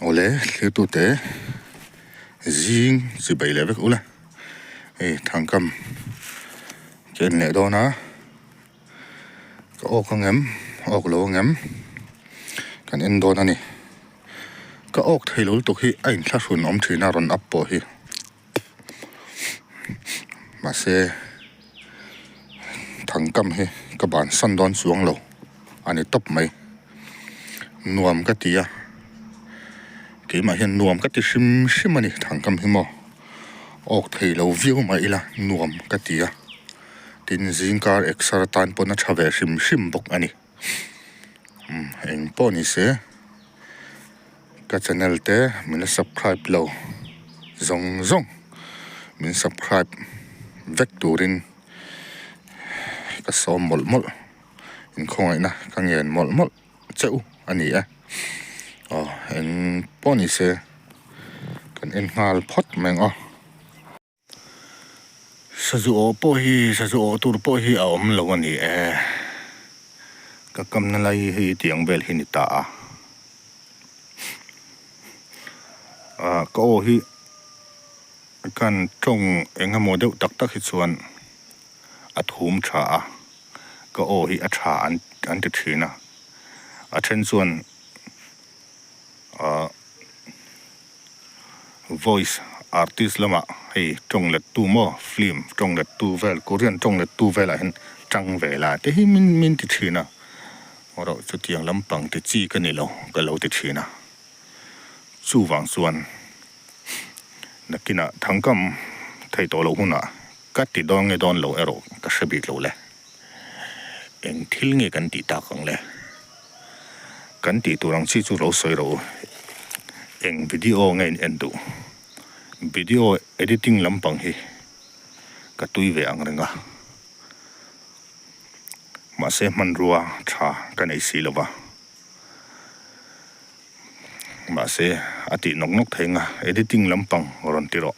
Awle thlirtute zing chi bei leh vek ula hei thangkam ka en leh dawn a ka awk ang em awk lo ang em kan en dawn a ni ka awk thei lo lutuk hi a inthlahrun awm thin a rawn up pawh hi mahse thangkam hi ka bansan dawn chuang lo a ni tawp mai nuam ka ti a keimah hian nuam ka ti hrim hrim a ni thangkam hi maw awk thei lo viau mah ila nuam ka ti a tin zingkar exer atan pawn a tha ve hrim hrim bawk a ni umm eng pawh ni se. Ka channel te min la subscribe lo zawng zawng min subscribe vek turin ka sawm mawlh mawlh inkhawngaihna ka ngen mawlh mawlh che u a ni e aw eng pawh ni se kan en nghal phawt mai ang aw. Sazu awh pawh hi sazu awh tur pawh hi a awm lo a ni e. Ka kamna lai hi hei tiang vel hi ni ta a. Ah ka aw hi kan tawng eng emaw deuh tak tak hi chuan a thum tha a, ka aw hi a tha an an ti thin a. A then chuan ah. Voice artist lamah hei tawng let tu maw film tawng let tu vel Korean tawng let tu velah hian tang ve la te hi min min ti thin a erawh chutiang lampang ti chi ka ni lo ka lo ti thin a chuvang chuan nakinah thangkam thei tawh loh hunah ka ti dawn nge dawn lo erawh ka hre bik lo le eng thil nge kan tih tak ang le. Kan tih tur ang chi chu lo sawi rawh u. Eng video nge in en duh? Video editing lampang hi ka tui ve ang reng a. Mahse hmanrua tha ka nei si lo va. Mahse a tih nawk nawk thei nga editing lampang rawn ti rawh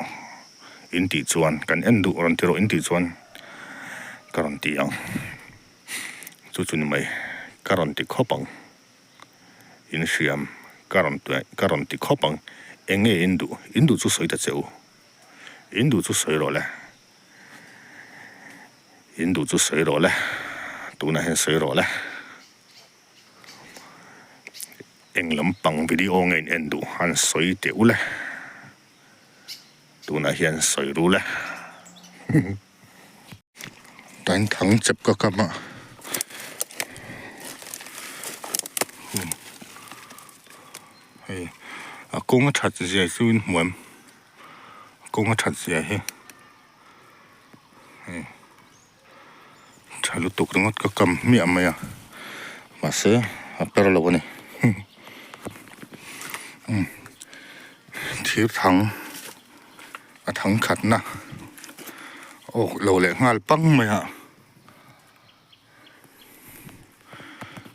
in tih chuan kan en duh rawn ti rawh in tih chuan ka rawn ti ang. Chu chu ni mai, ka rawn ti khawp ang. In hriam, ka rawn ka rawn ti khawp ang. Eng nge in duh? In duh chu sawi ta che u. In duh chu sawi rawh le. In duh chu sawi rawh le. Tunah hian sawi rawh le. Eng lampang video nge in en duh? Han sawi teh u le. Tunah hian sawi ru le. Tain thang chep ka kam a hei a kawng a that zia chu in hmu em a kawng a that zia hi hei tha lutuk ringawt ka kam hmiah mai a mahse a per lo a ni thir thang. A thang khatna awk lo leh nghal pang mai a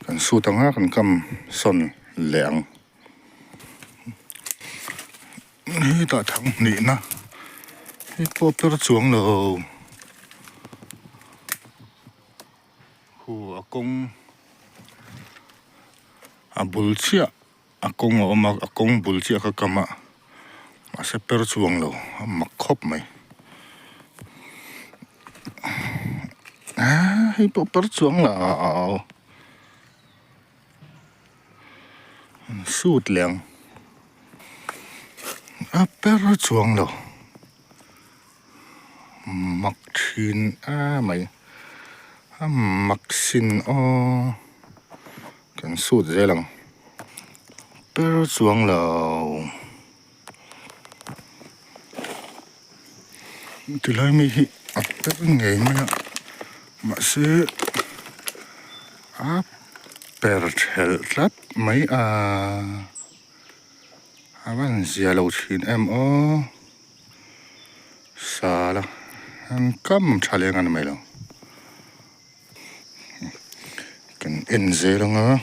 kan sut anga kan kam sawn leh ang hetah thang hnihna hei pawh per chuang lo hu a kawng a bul chiah. A kawng a awm a, a kawng bul chiah kha kam a, mahse per chuang lo a mak khawp mai. Aaa hei pawh per chuang lo sut leh ang a per chuang lo mak thin a mai a mak sin aw. Kan sut zel ang. Per chuang lo. Tilai mi hi a per ngei mai a. Mahse a per thelh tlat mai a. A van zia lo thin em aw. Sala an kam tha leng a ni mai lo. Kan en zel anga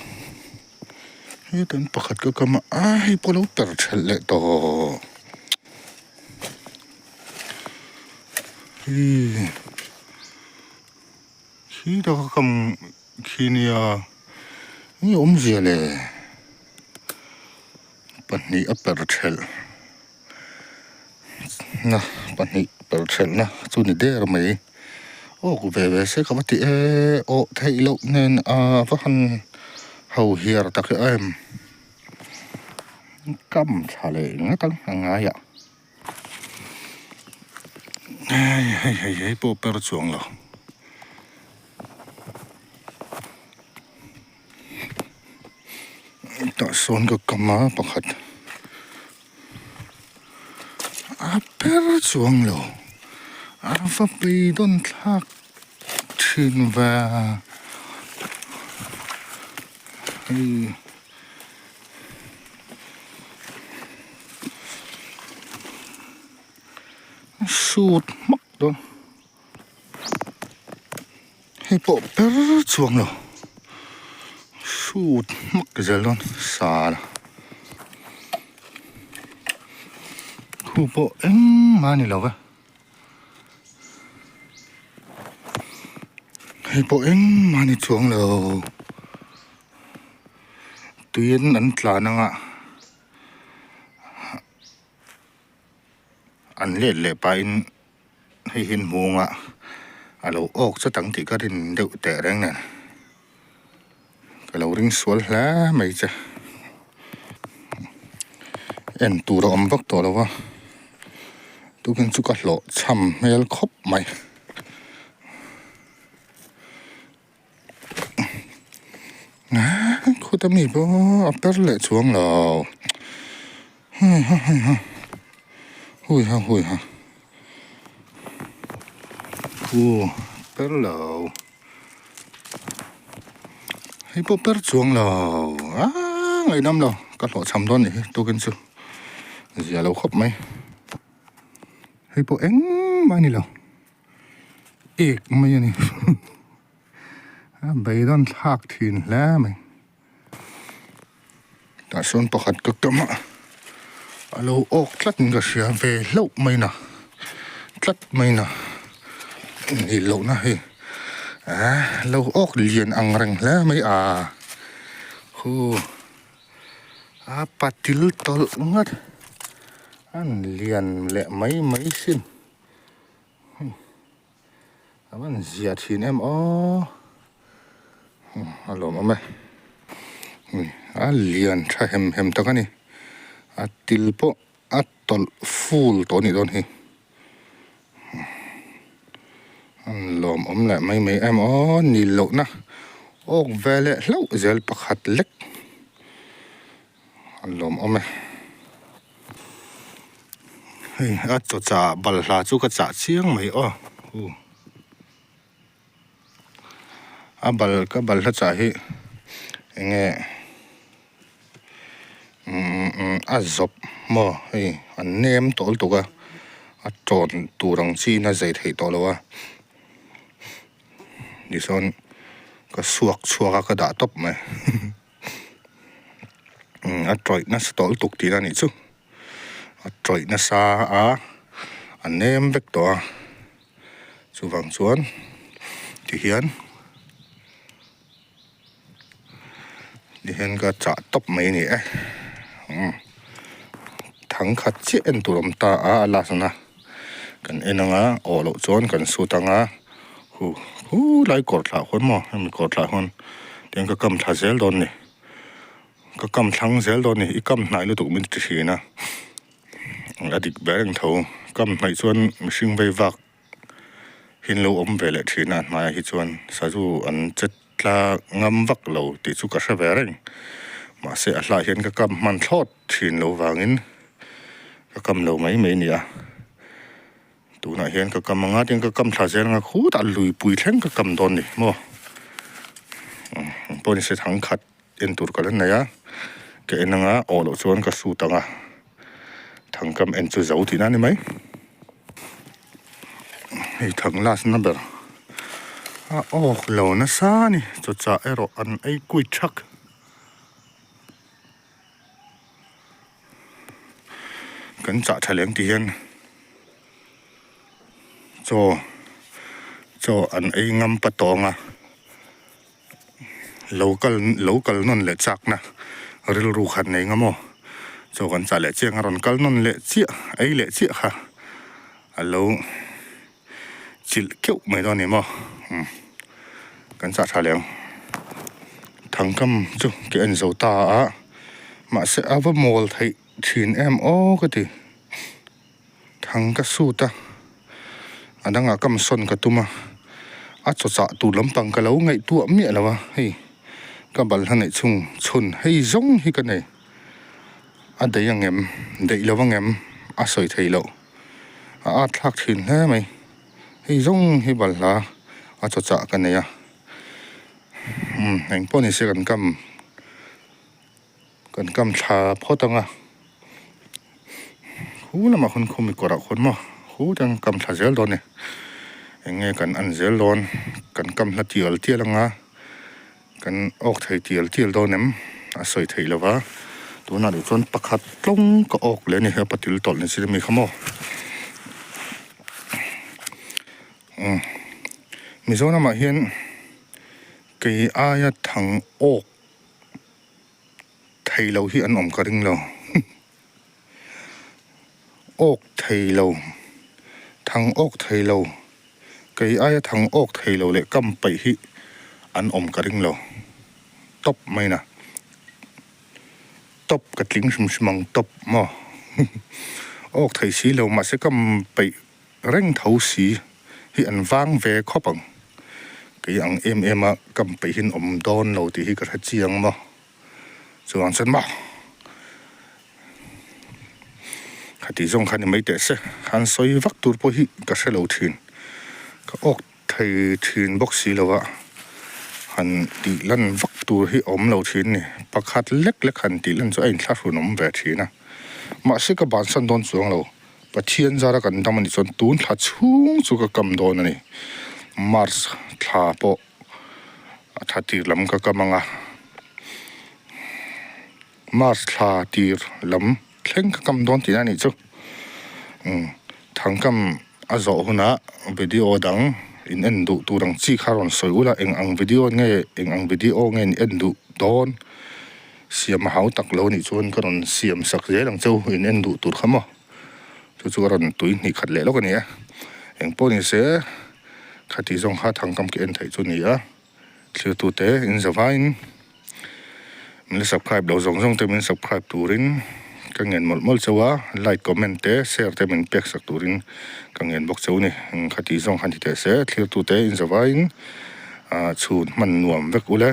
hetan pakhat ka kam a a hei pawh a lo per thelh leh tawh hi khi taka kam khi nia nge awmzia le. Pahnih a per thelh na pahnih per thelh na chu ni der mai awk ve ve se ka va ti e awh theih loh nen a va han ho hiar tak em kam thla leh ngat ang a ngai ah hei hei hei hei pawh per chuang lo. Tah sawn ka kam a pakhat a per chuang lo a va beidawn thlak thin ve hei. A sut hmak dawn. Hei pawh ber chuang lo hrut hmak zel dawn sal khu pawh engmah a ni lo ve hei pawh engmah a ni chuang lo tuiin an tlan anga an let leh pahin. Hei hi hmungah a lo awk chat ang tih ka rin deuh teh reng nen ka lo ring sual hle mai che en tur a awm vak tawh lo va tukin chu ka hlawh chham hmel khawp mai. Khuta mi pawh a per leh chuang lo hui ha hui ha hui ha hui ha khu per lo hei pawh per chuang lo aaa ngaihdam lo ka hlawhchham dawn nih hi tukin chu zia lo khawp mai hei pawh engmah a ni lo. Ek mai a ni a beidawn thlak thin hle mai tah sawn pakhat ka kam a a lo awk tlat in ka hria ve hlauh mai na tlat mai na nih loh na hei ah lo awk lian ang reng hle mai a hu a patil tawlh ngat a lian leh mai mai sin. A van zia thin em aw a lawmawm e a lian tha hem hem tak a ni a til pawh a tawlh ful tawh a nih dawn hi a lawmawm leh mai mai em aw nil lohna awk ve leh hlauh zel pakhat lek a lawmawm e. Hei a chaw chah balhla chu ka chah chiang mai aw u a bal ka balhla chah hi eng nge umm a zawp maw hei a nem tawh lutuk a a tawn tur ang chi in a zei theih tawh lo a tichuan ka suak chhuak a ka dah tawp mai. A tawih nasa tawh lutuk tih a nih chu a tawih nasa a a nem vek tawh a chuvang chuan tihian tihian ka chah tawp mai a ni e thang khat chiah en tur a awm ta a a last na kan en ang a awh loh chuan kan sut ang a. Hu hu lai kawr thlah hawn maw hemi kawr thlah hawn tiang ka kam thla zel dawn ni ka kam thlang zel dawn ni i kam hnai lutuk min ti thin a a dik ber ang tho kam hnaih chuan mihring vei vak hi an lo awm ve leh thin a hnaiah hi chuan sazu an che tla ngam vak lo tih chu ka hre ve reng mahse a hlaiah hian ka kam hman thlawt thin lo vangin ka kam lo mai mai a ni a. Tunah hian ka kam anga tin ka kam thla zel anga khutah luipui thleng ka kam dawn ni maw pawh ni se thang khat en tur ka la nei a ka en anga awh loh chuan ka sut anga thang kam en chu zo tihna a ni mai hei thang last na ber a awk lo nasa a ni chawchah erawh an ei kuit thak. Kan chah tha lem tih hian chaw chaw an ei ngam pa tawng a lo kal lo kal nawn leh chak na rilru khat nei ngam aw. Chaw kan chah leh chiah ang a rawn kal nawn leh chiah ei leh chiah kha a lo chilh keuh mai dawn a ni maw umm kan chah tha leh ang thangkam chu ka en zo ta a mahse a va mawl theih thin em aw ka ti thang ka sut a a dangah kam sawn ka tum a a chaw chah tur lampang ka lo ngaihtuah miah lo a hei ka balhla neih chhung chhun hei zawng hi ka nei a daih ang em daih lo ang em a sawi theih loh. A at thlak thin hle mai hei zawng hi balhla a chaw chah ka nei a umm eng pawh ni se kan kam kan kam thla phawt ang a khu lamah khawn khumi kawrah khawn maw khu te an kam thla zel dawn a ni eng nge kan an zel dawn kan kam hla tial tial ang a. Kan awk thei tial tial dawn em? A sawi theih lo va, tunah nih chuan pakhat tlawng ka awk leh a ni, he patil tawlh ni si mi kha maw? Umm Mizoramah hian kei aia thang awk thei lo hi an awm ka ring lo, awk thei lo, thang awk thei lo. Kei aia thang awk thei lo leh kam paih hi an awm ka ring lo tawp mai na. Tawp ka tling hrim hrim ang tawp maw. Awk thei si lo mahse kam paih reng tho si hi an vang ve khawp ang. Kei ang em em a kam paih hi an awm dawn lo tih hi ka hre chiang maw. Chuvang chuan maw Khati zawng kha ni mai teh se, han sawi vak tur pawh hi ka hre lo thin. Ka awk thei thin bawk si lo a, han tih lan vak tur hi awm lo thin ni. Pakhat lek lek han tih lan chu a inthlahrun awm ve thin a. Mahse ka bansan dawn chuang lo, Pathian zara kan dam a nih chuan tun thla chhung chu ka kam dawn a ni. March thla pawh a thla tir lam ka kam ang a. March thla tir lam thleng ka kam dawn tihna a nih chu. Umm thangkam a zawh hunah video dang in en duh tur ang chi kha rawn sawi ula eng ang video nge eng ang video nge in en duh dawn siam a hau tak lo nih chuan ka rawn siam sak zel ang cheu in en duh tur kha maw chu chu ka rawn tui hnih khat leh lawk a ni e eng pawh ni se khati zawng kha thangkam ka en theih chu a ni a. Thiltute in zavaiin min la subscribe lo zawng zawng te min subscribe turin ka ngen mawlh mawlh chauh a, like comment te share te min pek sak turin ka ngen bawk chauh a ni. Khatih zawng khan ti teh se, thiltute in zavaiin ah chhun hman nuam vek ule.